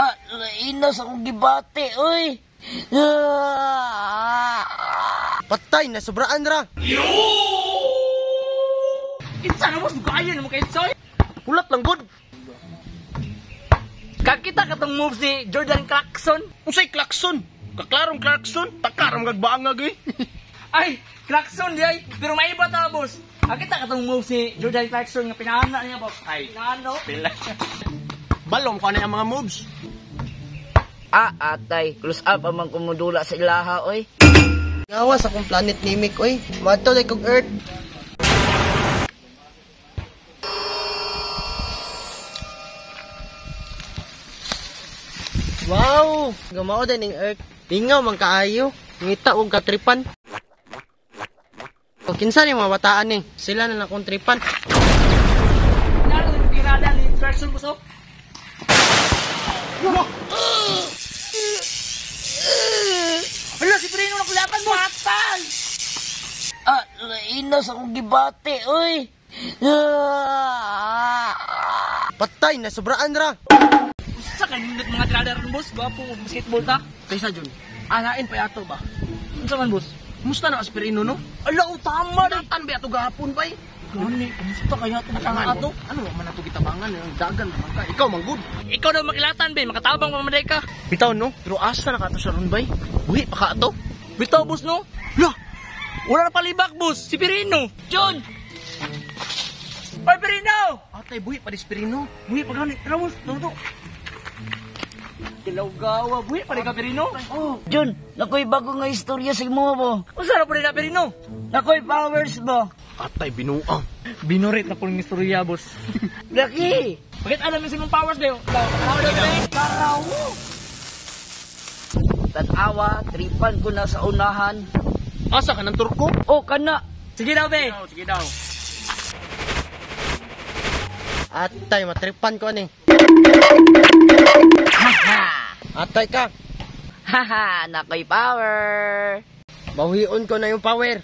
Ah, lainas akong gibati, oy. Ah! Patay na sobraan ra. Kinsa na boss, bukayo na mo kay Soy. Hulat lang gud. Kakita ka tong moves ni Jordan Clarkson. Unsay klakson? Kaklarong klakson, takaram gagbaangag eh. Ay, Clarkson di ay. Pero may iba ta boss. Kakita ka tong moves ni Jordan Clarkson nga pinaana niya boss. Ay. Pinaano? Pila. Balong ko na ang mga moves. Ah, atay, close up amang kumudula sa ilaha, oy. Gawas akong planet Namek oy. Madto like og Earth. Wow, gamao din ning Earth. Lingaw man kaayo. Ngita og katripan. O kinsa ni mga bataan ni? Sila na lang akong tripan. Pinaano yung tirada ni Clarkson boss oh. Hala, si Prino nakulatan mo. Patay! Ah, lainas akong gibati, oy. Ah! Patay na sobraan ra. Usa ka nindot mga tirada ron boss. Gwapo og basketball ta. Kaysa Jun, alain pa yato ba? Unsa man boss? Kumusta na aspirino no? Ala, oh, tama na. Tan ba ato gahapon bay? Gani, kumusta kaya ito Ano, ato? ano man ato gitabangan ang dagan man ka. Ikaw man gud. Ikaw daw makilatan, be. Makatabang pa man ka. Bitaw no, pero asa na ka ato sa ron bay? Buhi pa ka ato. Bitaw, boss, no? Lah, Wala na palibak, boss. Si Pirino. John! Oy, Pirino! atay buhi pa di Pirino. Buhi pa gani. Tara, boss. Tara, tara. Kilaw-gawa. Buhi pa rin ka, Pirino. Oh, Jun, nakoy bago nga istorya sa imo mo. Unsa na po rin na, Pirino? Nakoy powers mo. Atay binuang. Binurit na po yung istorya, boss. Laki! Bakit alam yung simong powers, dayo? Taraw daw, pre. Taraw! Tanawa, tripan ko na sa unahan. Asa ka ng Turko? O, kana! Sige daw, be. Sige daw. Atay, matripan ko ani. Atay ka. Haha, nakoy power! Bawion ko na yung power.